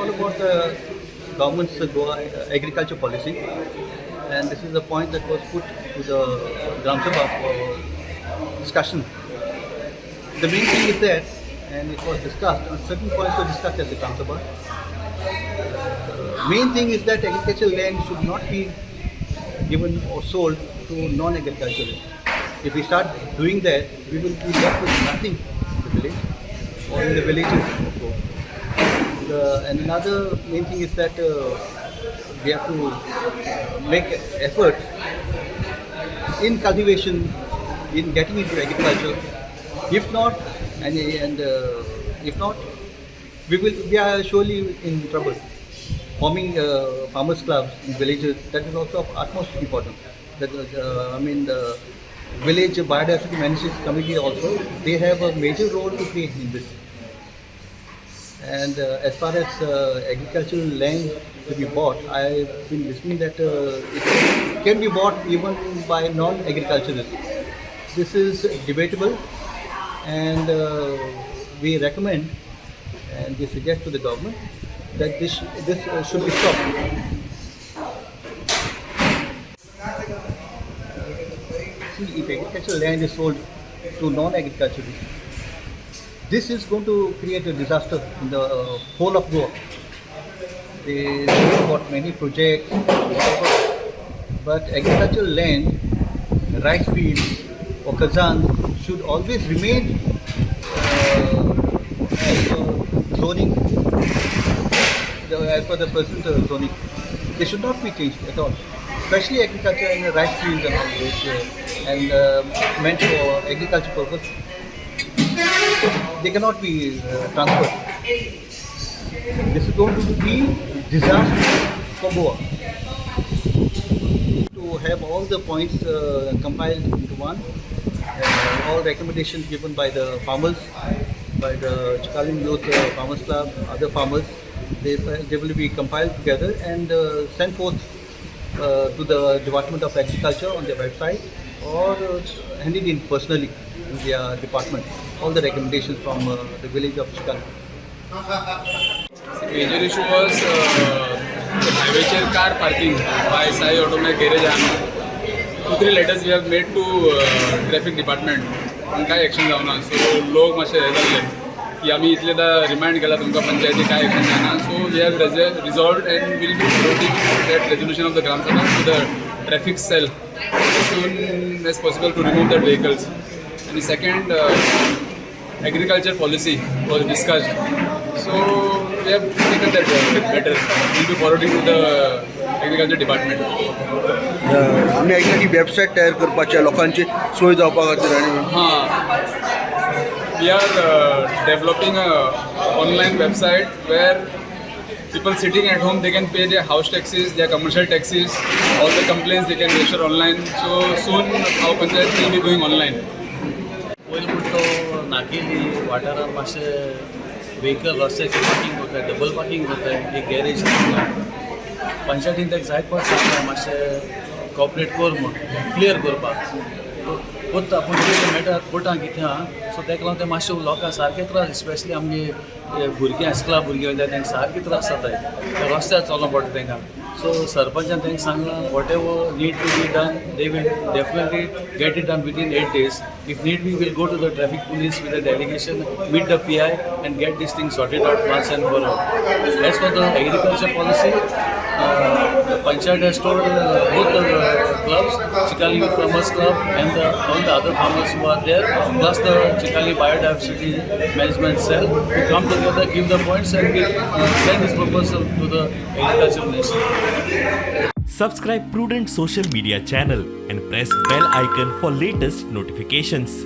all about the government's Goa agriculture policy, and this is the point that was put to the Gram Sabha for discussion. The main thing is that, and it was discussed, and certain points were discussed at the Gram Sabha. The main thing is that agricultural land should not be given or sold to non-agriculturalists. If we start doing that, we will be left with nothing in the village or in the villages of Goa. And another main thing is that we have to make effort in cultivation, in getting into agriculture. If not, and if not, we are surely in trouble. Forming farmers clubs in villages, that is also of utmost importance. That is, I mean, the village biodiversity management committee also, they have a major role to play in this. And as far as agricultural land to be bought, I've been listening that it can be bought even by non-agriculturists. This is debatable, and we recommend and we suggest to the government that this should be stopped. See, if agricultural land is sold to non-agriculturists, this is going to create a disaster in the whole of Goa. They say about many projects, whatever, but agricultural land, rice fields or khazans should always remain as per zoning, as per the present zoning. They should not be changed at all. Especially agriculture and the rice fields and all this, and meant for agriculture purpose, they cannot be transferred. This is going to be disaster for Goa. To have all the points compiled into one, all recommendations given by the farmers, by the Chicalim Youth Farmers Club, other farmers, they will be compiled together and sent forth to the Department of Agriculture on their website or handed in personally to their department. All the recommendations from the village of Chicalim. Major issue was हायवेचेर car parking by Sai Automech garage आहा. Two three letters we have made to traffic department, पूण कांय action जावना. So लोक मातशे हे जाल्ले की आमी इतलेदा रिमायंड केला तुमकां पंचायती, कांय एक्शन जायना. So we have resolved and will be forwarding that resolution of the Gram Sabha to the traffic cell as soon as possible to remove that vehicles. आणि second, agriculture policy was discussed. So we have taken that letter. We'll be forwarding to the agriculture department. आमी ऐकला की website तयार करपाची, लोकांची सोय जावपा खातीर आनी हां, we are developing a online website where people sitting at home, they can pay their house taxes, their commercial taxes, all the complaints they can register online. So soon our panchayat will be going online. पयलीं म्हणटा तो नाकेली वाठारांत मातशें vehicle रस्त्याचेर parking करताय, double parking करताय. एक garage, पंचायतीन ताका जायत फावट सांगलां मातशें कॉपरेट कर म्हूण, क्लियर करपाक कोत्ता, पूण कितें मेळटा कोर्टान कितें आहा. सो ताका लागून ते मातशे लोकांक सारके त्रास, स्पेशली आमगे भुरगीं, इस्कुला भुरगीं वयता तांकां सारके त्रास जाताय, ते रस्त्यार चलोवंक पडटा तांकां. सो सरपंचान तांकां सांगलां, whatever need to be done, they will definitely get it done within 8 days. If need be, will go to the traffic police with a delegation, meet the PI and get this thing sorted out once and for all. As for the agriculture policy, the panchayat has told both the clubs, Chicalim Youth Farmers Club and all the other farmers who are there, plus the Chicalim Biodiversity Management Cell, to come together, give the points, and we send this proposal to the agriculture minister. Subscribe Prudent Social Media channel and press bell icon for latest notifications.